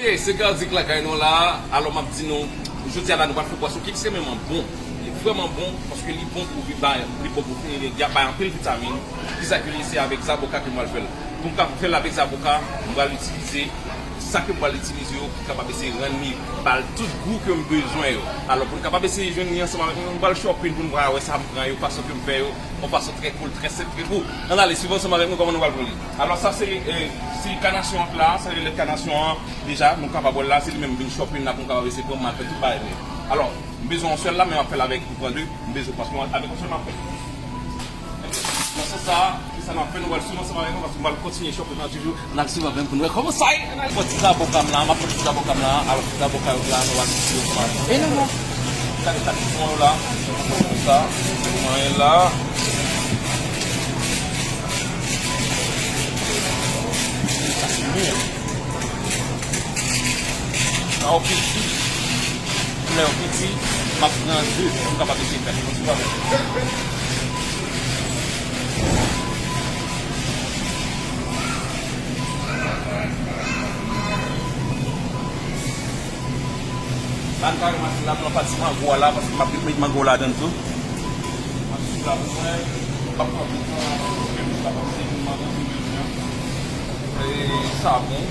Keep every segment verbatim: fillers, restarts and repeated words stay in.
Hey, se Gardic lakay nou la. Alò, m ap di nou, jodi a la, nou pral fè bwason ki ekstrèmeman bon. Li vrèman bon, paske li bon pou vi, bay, li bon pou fini, li bay anpil vitamin. Kisa ke li ye? Se avèk zaboka ke m pral fè l. Pou m ka fè l avèk zaboka, m pral itilize sa ke m pral itilize yo, ki kapab eseye rann li, ba l tout gou ke m bezwen yo. Alò, pou n kapab eseye jwenn li ansanm avèk nou, nou pral shopping pou n pral wè sa m pran yo, fason ke m fè yo, yon fason trè cool, trè senp, trè gou. Ann ale, swiv ansanm avèk nou kòman nou pral fè li. Alò, sa se, eh, se kanasyon an la, sa se lèt kanasyon an. Deja, nou kapab wè l la, se li menm m vin shopping la pou m kapab eseye pran, m al fè tout bagay mwen. Alò, m bezwen yon sèl la, men m ap fè l avèk, m pran de, m bezwen, paske avèk yon sèl m ap fè. Nan sans sa, se sa n ap fè, nou pral swiv ansanm avèk nou, paske m pral kontinye shopping nan toujou, n al swiv avè m pou n wè kòman sa ye. Fò ti zaboka m la, m ap fè ti zaboka m la, alò ti zaboka yo la, nou pral swiv ansanm avèk nou. E non, non. Gade sa ki fon yo la, sa, mwen la. Sa ki bon. Sa yo piti. Lè yo piti, m ap pran de pou m kapab eseye fè yon ti bagay. La, nou ka ranmase la, pran pati mango a la, paske m ap met mango ladan tou. M ap sou la pou mwen, m ap pran tout tan, pou m kapab sezi mango pou mwen. E, savon.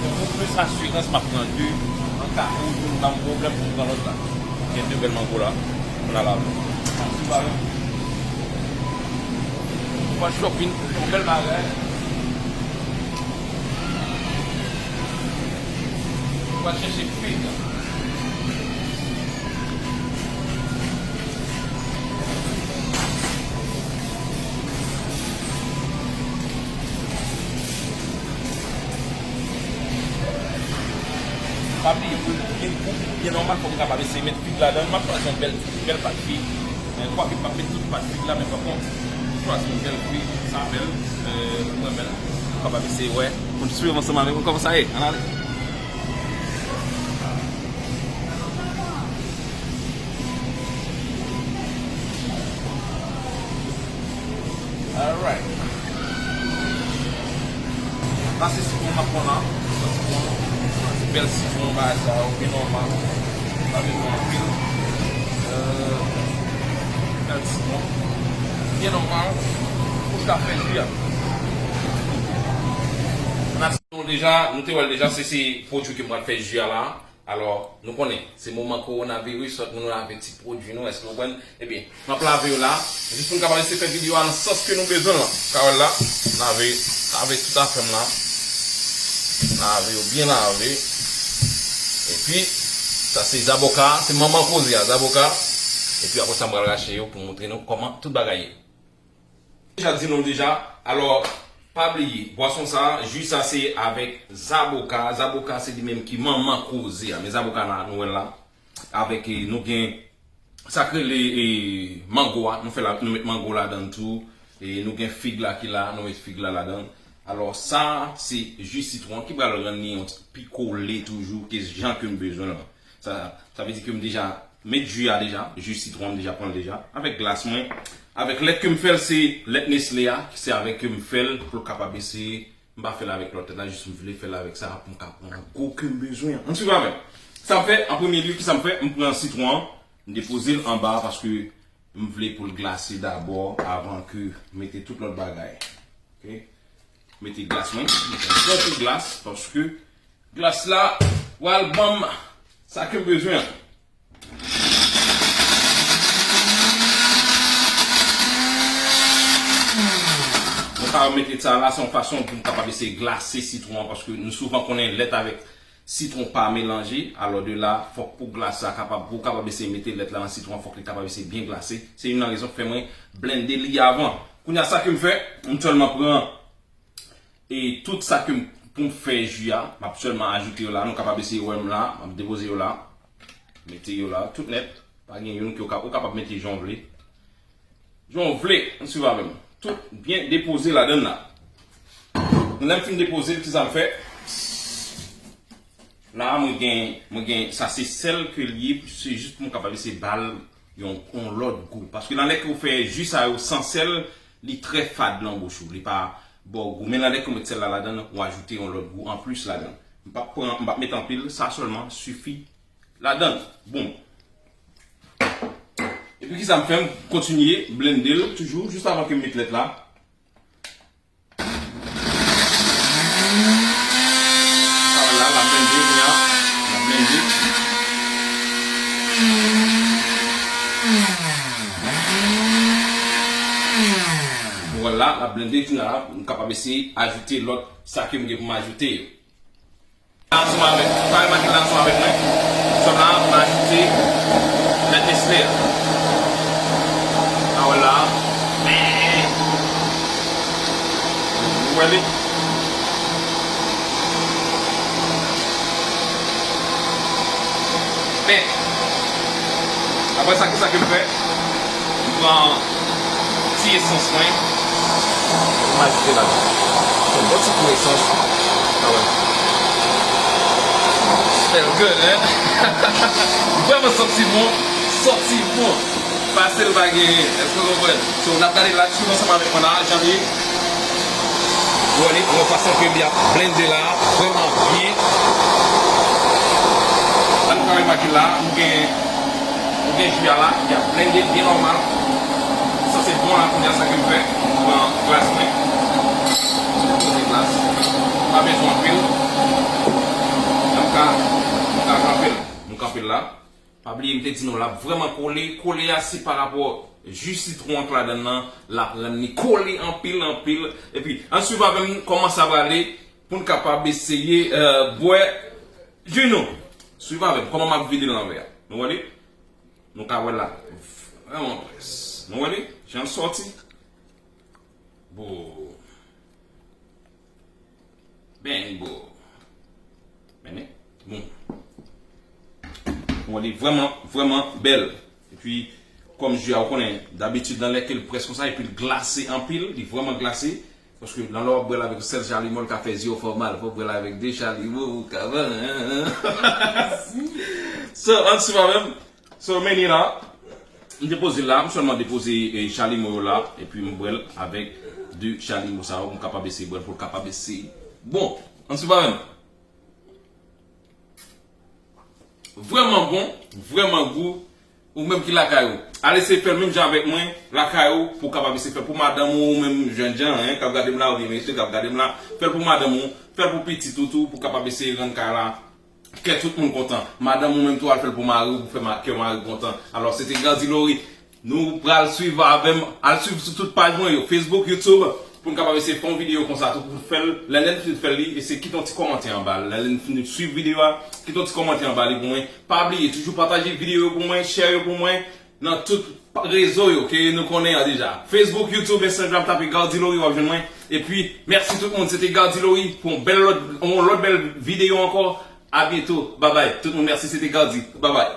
Pou plis asirans, m ap pran de. An ka ou youn ban m pwoblèm pou m pran lòt la. Gen de bèl mango la. Ann al avè l. Mèsi, baron. Ou pral shopping, yon bèl bagay. Ou pral chèche fig. Pa bliye, pou l byen gou, pou l byen nòmal, fò m kapab eseye met fig ladan l. M ap chwazi yon bèl, bèl pat fig. Men kwake m p ap met tout pat fig la, men pa kont, m chwazi yon bèl fig, sa bèl, euh, m renmen l. M kapab eseye wè. Pou n swiv ansanm avèk mwen kòman sa ye. Ann ale. Alright. Sa se sitwon m ap pran la. Ti bèl sitwon, bagay sa yo, byen nòmal. Pa bezwen anpil. Euh, bèl sitwon. Byen nòmal. Pou ka fè ji a. N ap sitwon deja, nou te wè l deja, se, se pwodui ke m pral fè ji a la. Alò, nou konnen, se moman kowonaviris, tout moun lave ti pwodui nou, èske w konprann? Ebyen, m ap lave yo la, jis pou n kapab eseye fè videyo a nan sans ke nou bezwen l lan. Ka wè l la, lave, lave tout afè m la. Lave yo, byen lave. Epi, sa se zaboka, se manman koze a, zaboka. Epi apre sa, m pral rache yo pou montre nou kòman tout bagay ye. Deja di nou deja. Alò, pa bliye, bwason sa, ji sa se avèk zaboka. Zaboka se li menm ki manman koze a. Men zaboka la, nou wè l la. Avèk, eh, nou gen sa k rele, eh, mango a. Nou fè la, nou met mango ladan l tou. E nou gen fig la ki la, nou met fig la ladan l. Alò, sa se ji sitwon ki pral rann li yon ti pi kole toujou ke jan ke m bezwen l lan. Sa, sa vle di ke m deja met ji a deja, ji sitwon m deja pran l deja, avèk glas mwen, avèk lèt ke m fè l, se lèt Nestlé a, se avèk ke m fè l pou l kapab eseye, m pa fè l avèk lòt lèt la, jis m vle fè l avèk sa pou m ka pran gou ke m bezwen an. Ann swiv avè m. Sa m fè, an premye lye, kisa m fè? M pran sitwon an, m depoze l anba paske m vle pou l glase dabò avan ke m mete tout lòt bagay. Ok? Mete glas mwen, mete yon bon kou glas, paske glas la pral ban m sa ke m bezwen an. Mwen ka mete sa la, se yon fason pou m kapab eseye glase sitwon an, paske nou souvan konnen lèt avèk sitwon pa melanje. Alò de la, fòk pou glas la kapab, pou w kapab eseye mete lèt la nan sitwon an, fòk li kapab eseye byen glase. Se youn nan rezon k fè mwen blende li avan. Kounye a, sa ke m fè, m sèlman pran e tout sa ke m, pou m fè ji a, m ap sèlman ajoute yo la. Nou kapab eseye wè m la, m ap depoze yo la. Mete yo la, tout nèt. Pa gen youn ke w ka, ou kapab mete jan w vle. Jan w vle, ann swiv avè m. Tout byen depoze ladan l la. Lè m fin depoze l, kisa m fè? La, mwen gen, mwen gen, sa se sèl ke l ye, se jis pou m kapab eseye ba l yon, yon lòt gou. Paske nan lè ke w fè ji sa yo san sèl, li trè fad nan bouch ou, li pa ba w gou. Men nan lè ke w met sèl la ladan l, ou ajoute yon lòt gou anplis ladan l. M p ap pran, m p ap met anpil, sa sèlman sifi ladan l. Bon. Epi kisa m fè? M kontinye blende l toujou, jis avan ke m met lèt la. Sa la, l ap blende, kounye a, l ap blende. Vwala, l ap blende, kounye a, m kapab eseye ajoute lòt sa ke m gen pou m ajoute yo. Ansanm avèk, pa remake l ansanm avèk mwen. Sòm la, m ajoute lèt Nestlé a. A wè la. Ou wè li? Men, apre sa, kisa ke m fè? M pran ti esans mwen. M ajoute ladan. Yon bon ti kou esans. A wè. Smell good, hein? Vrèman santi bon. Santi bon. Pase l pa genyen. Èske w konprann? So, n ap gade la, swiv ansanm avèk mwen la, jan l ye. Ou wè li, yon fason ke li ap blende la, vrèman byen. Sa nou ka remake la, nou gen Ou gen ji a la, y ap blende byen nòmal. Sa se bon la, kounye a sa ke m fè. M pran glas mwen. Poze glas. Pa bezwen anpil. M ka, m ka kanpe l. M kanpe l la. Pa bliye m te di nou l ap vrèman kole. Kole a se pa rapò ji sitwon an k ladan l nan, l ap rann li kole anpil, anpil. Epi, ann swiv avè m kòman sa prale pou n kapab eseye, euh, bwè ji nou. Swiv avè m kòman m ap vide l nan vè a. Nou wè li? Nou ka wè la. Vrèman près. Nou wè li? Jan l sòti. Bo. Bang, bo. Mennen. Bon. Nou wè li vrèman, vrèman bèl. Epi, kòm ji a, ou konnen, dabitid, nan lè ke l près konsa, epi l glase anpil, li vrèman glase. Paske nan lè w ap bwè l avèk yon sèl chalimo, l ka fè zye w fè w mal. Fò w bwè l avèk de chalimo pou w ka. So, ann swiv avè m. So, men li la. M depoze l la, m sèlman depoze, eh, chalimo yo la, epi m bwè l avèk de chalimo sa yo, m kapab eseye bwè l pou l kapab eseye. Bon, ann swiv avè m. Vrèman bon, vrèman gou. Ou menm ki lakay ou, al eseye fè l menm jan avèk mwen, lakay ou, pou w kapab eseye fè l pou madanm ou, ou menm jènjan, hein, k ap gade m la, oubyen mesye k ap gade m la, fè l pou madanm ou, fè l pou pitit ou tou, pou w kapab eseye rann kay la, kè tout moun kontan. Madanm ou menm tou, al fè l pou mari w, pou fè ma-, kè mari w kontan. Alò, se te Gardy Laurie. Nou pral swiv avè m, al swiv sou tout paj mwen yo, Facebook, YouTube, pou n kapab eseye fè yon videyo konsa tou, pou fè l, lè, lè n fin fè l, li, eseye kite yon ti kòmantè anba l. Lè, lè n fin swiv videyo a, kite yon ti kòmantè anba li pou mwen. Pa bliye, toujou pataje videyo yo pou mwen, share yo pou mwen, nan tout rezo yo ke nou konnen an deja. Facebook, YouTube, Instagram, tape Gardy Laurie, w ap jwenn mwen. Epi, mèsi tout moun, se te Gardy Laurie pou yon bèl lòt, yon lòt bèl videyo ankò. A byento, babay. Tout moun, mèsi, se te Gardy. Babay.